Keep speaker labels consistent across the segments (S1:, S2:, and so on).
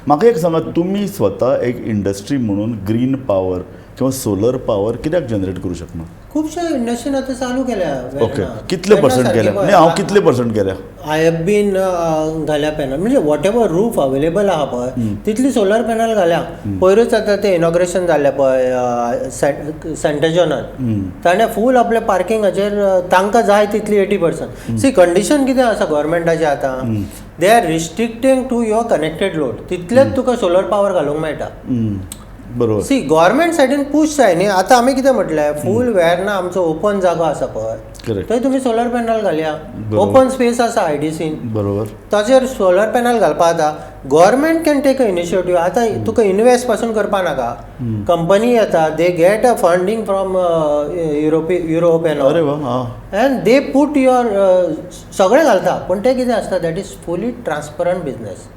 S1: म्हाका एक सांगा, तुमी स्वता एक इंडस्ट्री म्हणून ग्रीन पॉवर किंवा सोलर पॉवर कित्याक जनरेट करूं शकना?
S2: खुबश्या इंडस्ट्रीन आतां चालू केल्या.
S1: ओके, कितले पर्संट केल्या? न्ही, हांव कितले पर्संट केल्या?
S2: I F been घाल्या पॅनल, म्हणजे what ever roof available आहा पळय, तितली सोलर पॅनल घाल्या. पयरूच आतां तें इनॉग्रेशन जाल्लें पळय सेंटजॉनान, ताणें फूल आपल्या पार्किंगाचेर तांकां जाय तितली 80%. सी, कंडिशन कितें आसा गव्हर्मेंटाचें आतां, they are restricting to your connected load, तितलेच तुका सोलर पॉवर घालूंक मेळटा. सी, गव्हर्मेंट सायडीन पूश जाय न्ही. आतां आमी कितें म्हटलें, फूल वेर्ना आमचो ओपन जागो आसा पळय, थंय तुमी सोलर पॅनल घालया. ओपन स्पेस आसा आयडीसीन, ताचेर सोलर पॅनल घालपा. आतां government can take a initiative. आतां तुका इनवेस्ट पासून करपा नाका. कंपनी येता, they get a funding from Europe and
S1: अरे वा, हां.
S2: एंड they put your सगळें घालता. पूण तें कितें आसता, that is fully transparent business.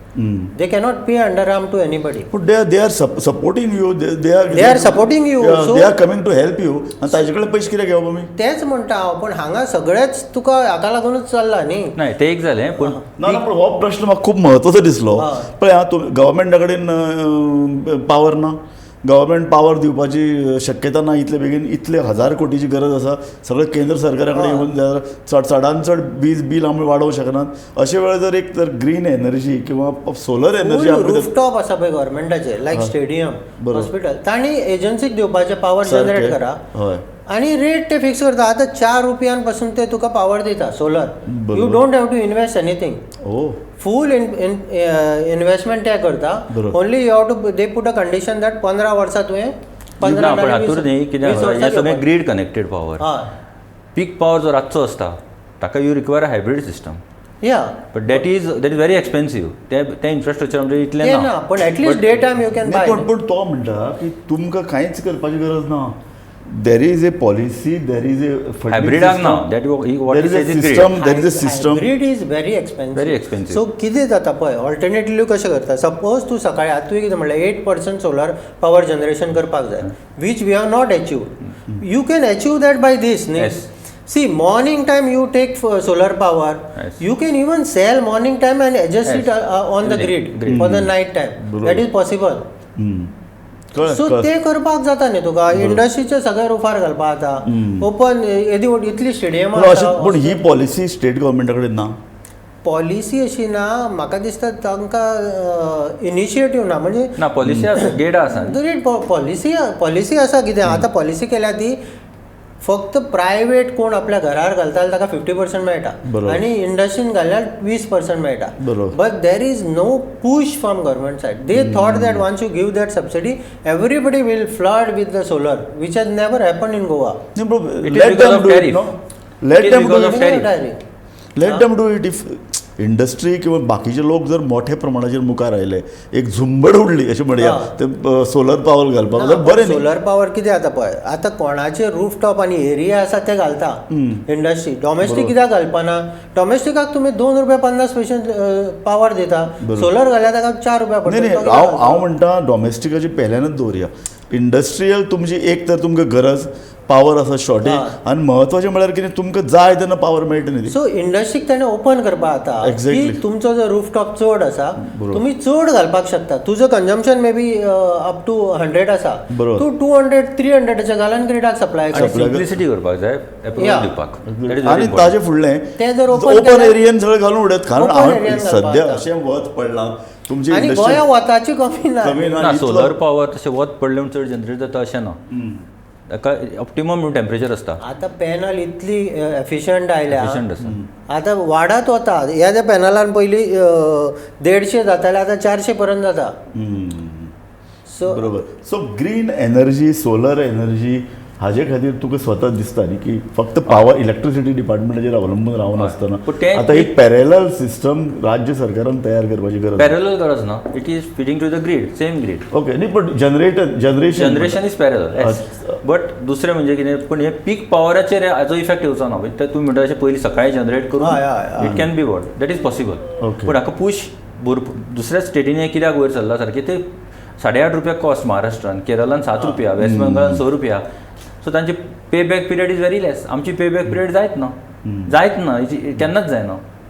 S2: They cannot pay under arm to anybody.
S1: पूण they are supporting you, they are
S2: They are supporting you,
S1: they are coming to help you आनी ताजे कडेन पयशे कित्याक घेवप आमी?
S2: तेच म्हणटा हांव, पूण हांगा सगळेच तुका हाका लागूनच चल्ला न्ही.
S3: नाही, ते एक जालें, पूण
S1: ना ना, पण हो प्रश्न म्हाका खूब म्हत्वाचो दिसलो. पळय आं, तूं गव्हर्मेंटा कडेन पावर ना, गव्हर्मेंट पावर दिवपाची शक्यता ना इतले बेगीन. इतले हजार कोटीची गरज आसा, सगळें केंद्र सरकारा कडेन येवन जाल्यार चड, चडान चड वीज बील आमी वाडोवंक शकनात. अशे वेळार जर एक तर ग्रीन एनर्जी किंवा सोलर एनर्जी आमकां
S2: रूफटॉप आसा पळय गव्हर्मेंटाचे, लायक स्टेडियम, हॉस्पिटल, तांणी एजन्सीक दिवपाचे, पावर जनरेट करा आणि रेट ते फिक्स करता. आतां 4 रुपयान पासून ते तुका पावर दिता solar. You don't have to invest anything. Full investment ते करता. Only you have to, they put a condition that 15 वर्सां तुवें 15
S3: ना, पण हातूर न्ही कितें
S2: 20
S3: आसा,
S2: वर्सां
S3: हें सगळें
S2: घेवपाचें.
S3: Grid connected power. Peak power जो रातचो आसता ताका you require a hybrid system. But that is very expensive. ते तें इन्फ्रास्ट्रक्चर म्हणजे इतलें
S2: ते
S3: ना.
S2: ना, पण at least day time you can
S1: नाही,
S2: बाय.
S1: पण पण तो म्हणटा की तुमकां कांयच करपाची गरज ना. There is a policy, there is a
S3: हायब्रिडाक ना, that what
S1: there is a
S3: is grid.
S1: System, there is a system.
S2: Hybrid is very expensive.
S3: Very expensive.
S2: So कितें जाता पळय, ऑल्टरनेटिव्ह कशें करता, सपोज तूं सकाळी, आतां तुवें कितें म्हणलें, 8% solar power generation करपाक जाय, which we have not achieve. You can achieve that by this न्ही. See, morning time you take solar power. You can even sell morning time and adjust it on the grid
S3: Grid.
S2: For the night time. That is possible.
S1: कळ्ळें.
S2: So ते करपाक जाता न्ही. तुका इंडस्ट्रीच्या सगळ्या रुफार घालपाक जाता, ओपन येदी व्हड इतली स्टेडियमां.
S1: पूण अशें, पूण ही पॉलिसी स्टेट गव्हर्मेंटा कडेन ना.
S2: पॉलिसी अशी ना, म्हाका दिसता तांकां इनिशिएटीव ना म्हणजे.
S3: ना, पॉलिसी आसा, गेडा आसा.
S2: ग्रेट पॉलिसी, पॉलिसी आसा. कितें आतां पॉलिसी केल्या ती फक्त प्रायवेट कोण आपल्या घरार घालता जाल्यार ताका 50% मेळटा आनी इंडस्ट्रीन घाल्यार 20% मेळटा. But there is no push from government side. They thought that once you give that subsidy, everybody will flood with the solar, which has never happen in Goa.
S3: It is
S1: let
S3: because
S1: them
S3: of
S1: do it.
S3: Tariff.
S1: No, let
S3: It is
S1: them do
S3: because of
S1: it.
S3: Tariff.
S1: Let them do it. If industry किंवा बाकीचे लोक जर मोठ्या प्रमाणाचेर मुखार आयले, एक झुंबड उडली अशें म्हणया, ते सोलर पॉवर घालपाक जाल्यार बरें न्ही?
S2: सोलर पॉवर कितें जाता पळय, आतां कोणाचे रूफ टॉप आनी एरिया आसा ते घालता इंडस्ट्री. डॉमेस्टीक कित्याक घालपाना? डॉमेस्टिकाक तुमी 2 रुपया 50 पयशे पावर दिता, सोलर घाल्यार ताका 4 रुपया
S1: नाही
S2: पडटा.
S1: नाही,
S2: तो कित्याक
S1: हांव
S2: घालता?
S1: हांव म्हणटा, डॉमेस्टिकाची पहिल्यानच दवरुया. इंडस्ट्रियल तुमची एक तर तुमकां गरज पावर आसा शॉर्टेज आनी म्हत्वाचें म्हळ्यार कितें, तुमकां जाय तेन्ना पावर मेळटा न्ही ती.
S2: सो इंडस्ट्रीक ताणें ओपन करपा आतां की तुमचो जर रूफटॉप चड आसा, तुमी चड घालपाक शकता. तुजो consumption may be up to 100 आसा, तूं 200, 300चे घाल आनी ग्रिडाक सप्लाय कर.
S3: आनी सिम्प्लिसिटी करपाक जाय एप्रुवल दिवपाक. That is very
S1: आनी
S3: important.
S1: ताजे फुडलें
S2: तें जर open
S1: open
S2: केल्यार-
S1: एरियन सगळें घालून उडयत, कारण
S2: Open
S1: हांवें
S2: area न घालपाक
S1: सद्या
S2: जाता.
S1: अशें वत पडलां तुमची
S2: आनी
S1: इंडस्ट्री
S2: गोंया वताची कमी ना.
S1: कमी ना.
S3: ना,
S1: इतलो-
S3: सोलर पॉवर तशें वत पडलें म्हूण चड जनरेट जाता अशें ना. ताका ऑप्टिमम टेम्परेचर आसता.
S2: आतां पॅनल इतली एफिशियंट आयल्या.
S3: एफिशियंट आसा.
S2: आतां वाडत वता. ह्या ज्या पॅनलान पयलीं 150 जाताले, आतां 400 पर्यंत जाता. सो
S1: बरोबर. So green energy, solar energy हाजे खातीर तुका स्वता दिसता न्ही की फक्त पावर इलेक्ट्रिसिटी डिपार्टमेंटाचेर अवलंबून रावनासतना
S3: पूण तें
S1: आतां एक पॅरेलल सिस्टम राज्य सरकारान तयार करपाची गरज आसा.
S3: पॅरलल गरज ना, it is feeding to the grid, same grid.
S1: Okay, न्ही, पण generator generation
S3: generation is parallel, but दुसरें म्हणजे कितें, पूण हे पीक पॉवराचेर हाजो इफेक्ट येवचो ना. ते तुमी म्हणटा तशें पयलीं सकाळीं जनरेट करून
S2: हय, हय, हय.
S3: It can be what, that is possible. पूण हाका पूश भरपूर दुसऱ्या स्टेटीनी हें कित्याक वयर सरला सारकें, ते 8.5 रुपया कॉस्ट महाराष्ट्रान, केरलान 7 रुपया, वेस्ट बेंगॉलान 6 रुपया. सो तांचे pay back period is very less. आमची पे बॅक पिरियड जायत ना, जायत ना, केन्नाच जायना.